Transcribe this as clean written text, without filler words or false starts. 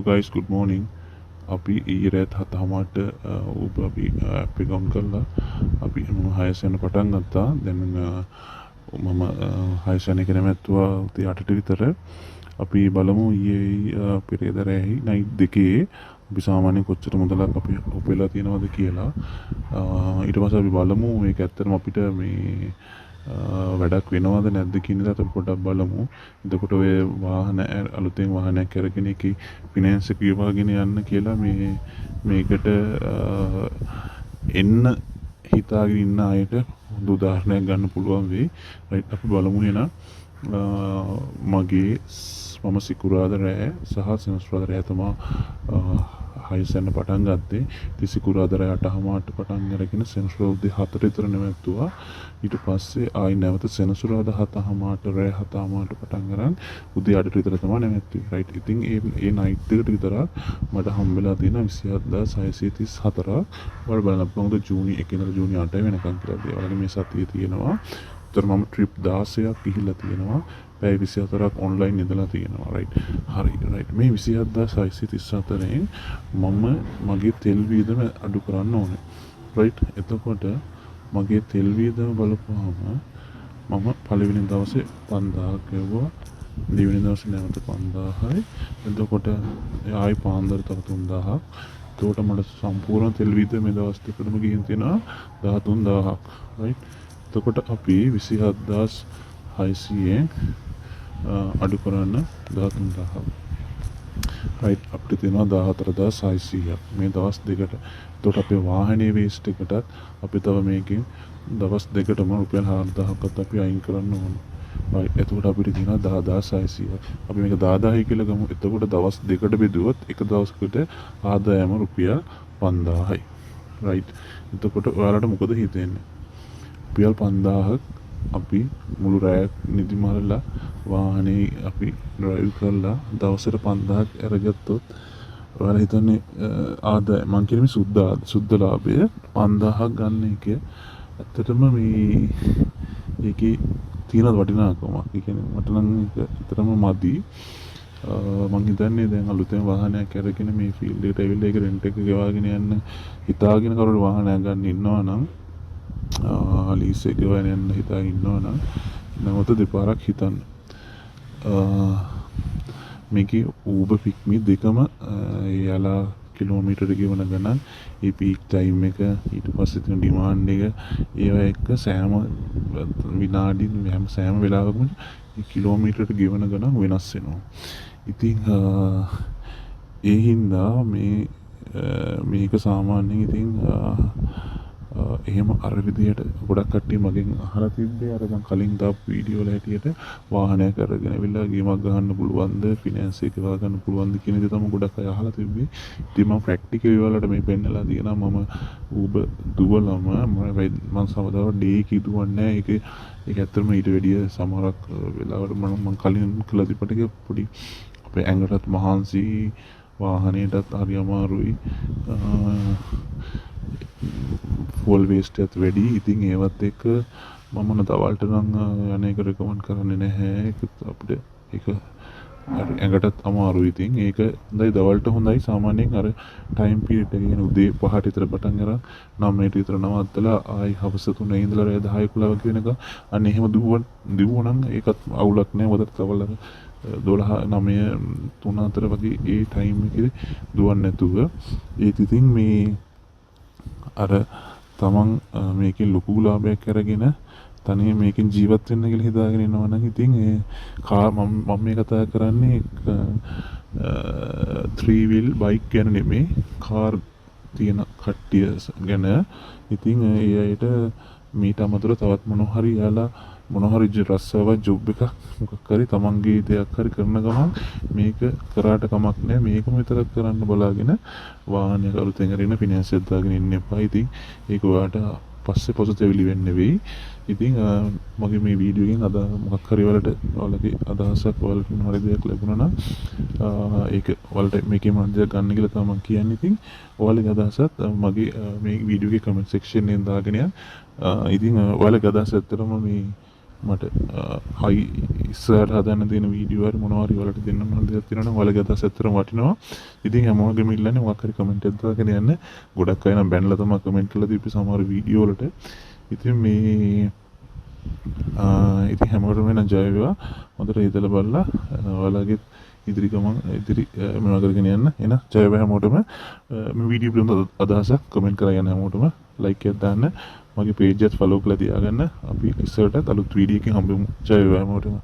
Guys, good morning. අපි ඊයේ රෑත් 7:30ට Uber අපි ඇප් එක ඔන් කරලා අපි මම හයස් යන්න පටන් ගත්තා. දැන් මම හයස් යන එක නැවැත්තුවා උදේ 8ට විතර. අපි බලමු ඊයේ පෙරේද රෑයි නයිට් දෙකේ අපි සාමාන්‍යයෙන් කොච්චර මුදලක් අපි උපයලා තියෙනවද කියලා. ඊට පස්සේ අපි බලමු මේක ඇත්තටම අපිට මේ වැඩක් වෙනවද නැද්ද කියන එකත් අපි පොඩ්ඩක් බලමු. එතකොට ඔය වාහන, අලුතෙන් වාහනයක් අරගෙන ඒකේ ෆිනෑන්ස් එක ගෙවාගෙන යන්න කියලා මේ මේකට එන්න හිතාගෙන ඉන්න අයට හොඳ උදාහරණයක් ගන්න පුළුවන් වෙයි. රයිට්, අපි බලමු එහෙනම්. මගේ මම සිකුරාදා රෑ සහ සෙනසුරාදා රෑ තමා හයිස් යන්න පටන් ගත්තේ. ඉතින් සිකුරාදා රෑ 8:30ට පටන් අරගෙන සෙනසුරාදා උදේ 4ට විතර නැවැත්තුවා. ඊට පස්සේ ආයි නැවත සෙනසුරාදා 7:30ට, රෑ 7:30ට පටන් අරන් උදේ 8ට විතර තමයි නැවැත්තුවේ. රයිට්. ඉතින් ඒ ඒ නයිට් එකට විතරක් මට හම්බෙලා තියෙනවා 27,634ක්. ඔයාලා බලන්න පුළුවන් ජූනි 1 ඉඳලා ජූනි 8 වෙනකන් කියලා. ඔයාලගේ මේ සතියේ තියෙනවා. ඒතර මම ට්‍රිප් 16ක් ගිහිල්ලා තියෙනවා. පැය 24ක් ඔන්ලයින් ඉඳලා තියෙනවා. රයිට්. හරි. රයිට්. මේ 27,634න් මම මගේ තෙල් වියදම අඩු කරන්න ඕනේ. රයිට්. එතකොට මගේ තෙල් වියදම බලපුවාම මම පළවෙනි දවසේ 5,000ක් ගෙව්වා. දෙවෙනි දවසේ නැවත 5,000යි. එතකොට ආයි පාන්දර තව 3,000ක්. එතකොට මට සම්පූර්ණ තෙල් වියදම මේ දවස් දෙකටම ගිහින් තියෙනවා 13,000ක්. රයිට්. එතකොට අපි 27,600න් අඩු කරන්න 13,000ක්. රයිට්, අපිට තියෙනවා 14,600ක් මේ දවස් දෙකට. එතකොට අපේ වාහනේ වේස්ට් එකටත් අපි තව මේකෙන් දවස් දෙකටම රුපියල් 4,000ක්වත් අපි අයින් කරන්න ඕනේ. රයිට්, එතකොට අපිට තියෙනවා 10,600ක්. අපි මේක 10,000යි කියලා ගමු. එතකොට දවස් දෙකට බෙදුවොත් එක දවසකට ආදායම රුපියල් 5,000යි. රයිට්. එතකොට ඔයාලට මොකද හිතෙන්නේ? රුපියල් 5,000ක් අපි මුළු රැයක් නිදි මරලා වාහනේ අපි ඩ්‍රයිව් කරලා දවසට 5,000ක් අරගත්තොත් ඔයාලා හිතන්නේ ආදායම, මං කියන්නේ සුද්ධ සුද්ධ ලාභය 5,000ක් ගන්න එක ඇත්තටම මේ ඒකේ තියෙන වටිනාකමක්. ඒ කියන්නේ මට නම් ඒක ඇත්තටම මදි. මං හිතන්නේ දැන් අලුතෙන් වාහනයක් අරගෙන මේ ෆීල්ඩ් එකට ඇවිල්ලා ඒක රෙන්ට් එක ගෙවාගෙන යන්න හිතාගෙන කවුරු වාහනයක් ගන්න ඉන්නවා නම්, ලීස් එක ගෙවාගෙන යන්න හිතාගෙන ඉන්නවා නම්, නැවත දෙපාරක් හිතන්න. මේකේ Uber, PickMe දෙකම එයාලා කිලෝමීටර් ගෙවන ගණන්, ඒ පීක් ටයිම් එක, ඊට පස්සේ තියෙන ඩිමාන්ඩ් එක, ඒවා එක්ක සෑම විනාඩි හැම සෑම වෙලාවකම ඒ කිලෝමීටරට ගෙවන ගණන් වෙනස් වෙනවා. ඉතින් ඒ හින්දා මේ මේක සාමාන්‍යයෙන් ඉතින් එහෙම අර විදියට ගොඩක් කට්ටිය මගෙන් අහලා තිබ්බේ අර මං කලින් දාපු වීඩියෝ වල හැටියට වාහනයක් අරගෙන ඇවිල්ලා ගේමක් ගහන්න පුළුවන්ද, ෆිනෑන්ස් එක ගෙවා ගන්න පුළුවන්ද කියන දේ තමයි ගොඩක් අය අහලා තිබ්බේ. ඉතින් මම ප්‍රැක්ටිකලි ඔයාලට මේ පෙන්නලා තියෙනවා. මම Uber දුවලම මං සමහරවට ඩේ එකේ දුවන්නේ නෑ. ඒක ඒක ඇත්තටම ඊට වැඩිය සමහරක් වෙලාවට මම කලින් කළා තිබ්බට ඒක පොඩි අපේ ඇඟටත් මහන්සි, වාහනයටත් හරි අමාරුයි, ෆුවල් වේස්ට් එකත් වැඩි. ඉතින් ඒවත් එක්ක මම මොන දවල්ට නම් යන එක රෙකමන්ඩ් කරන්නේ නැහැ. ඒක අපිට ඒක ඇඟටත් අමාරුයි. ඉතින් ඒක හොඳයි, දවල්ට හොඳයි සාමාන්‍යයෙන් අර ටයිම් පීරියඩ් එක කියන්නේ උදේ 5ට විතර පටන් අරන් 9ට විතර නවත්තලා ආයි හවස 3 ඉඳලා රෑ 10 11 වගේ වෙනකන් අන්න එහෙම දිව්වා නම් ඒකත් අවුලක් නෑ. මොකද දවල් අර 12 9 3 4 වගේ ඒ ටයිම් එකේ දුවන්නේ නැතුව. ඒත් ඉතින් මේ අර තමන් මේකෙන් ලොකු ලාභයක් අරගෙන තනියම මේකෙන් ජීවත් වෙන්න කියලා හිතාගෙන ඉන්නවා නම්, ඉතින් ඒ කා මම මම මේ කතා කරන්නේ ත්‍රී වීල් බයික් ගැන නෙමෙයි, කාර් තියෙන කට්ටිය ගැන. ඉතින් ඒ අයට මීට අමතරව තවත් මොනවා හරි එයාලා මොනවා හරි රස්සාවක්, ජොබ් එකක්, මොකක් හරි තමන්ගේ දෙයක් හරි කරන ගමන් මේක කරාට කමක් නෑ. මේකම විතරක් කරන්න බලාගෙන වාහනයක් අලුතෙන් අරගෙන ෆිනෑන්ස් එකක් දාගෙන ඉන්න එපා. ඉතින් ඒක ඔයාට පස්සේ පසුතැවිලි වෙන්න වෙයි. ඉතින් මගේ මේ වීඩියෝ එකෙන් අද මොකක් හරි ඔයාලට ඔයාලගේ අදහසක්, ඔයාලට මොන හරි දෙයක් ලැබුණා නම්, ඒක ඔයාලට මේකෙන් මොන දෙයක් ගන්න කියලා තමයි මම කියන්නේ. ඉතින් ඔයාලගේ අදහසත් මගේ මේ වීඩියෝ එකේ කමෙන්ට් සෙක්ෂන් එකෙන් දාගෙන යන්න. ඉතින් ඔයාලගේ අදහස ඇත්තටම මේ මට හයි ඉස්සරහට හදන්න තියෙන වීඩියෝ හරි මොනවා හරි ඔයාලට දෙන්න මොන දෙයක් තියෙනවා නම් ඔයාලගේ අදහස් ඇත්තටම වටිනවා. ඉතින් හැමෝගෙම ඉල්ලන්නේ මොකක් හරි කමෙන්ට් එකක් දාගෙන යන්න. ගොඩක් අය නම් බැනලා තමයි කමෙන්ට් කරලා තිබ්බේ සමහර වීඩියෝ වලට. ඉතින් මේ ඉතින් හැමෝටම එහෙනම් ජය වේවා. හොඳට හිතලා බලලා ඔයාලගේ ඉදිරි ගමන් ඉදිරි මේවා කරගෙන යන්න. එහෙනම් ජය වේවා හැමෝටම. මේ වීඩියෝ පිළිබඳ අදහසක් කමෙන්ට් කරලා යන්න හැමෝටම. ලයික් එකක් දාන්න. මගේ පේජ් එකත් ෆලෝ කරලා තියාගන්න. අපි ඉස්සරහටත් අලුත් වීඩියෝ එකකින් හම්බෙමු. ජය වේවා හැමෝටම.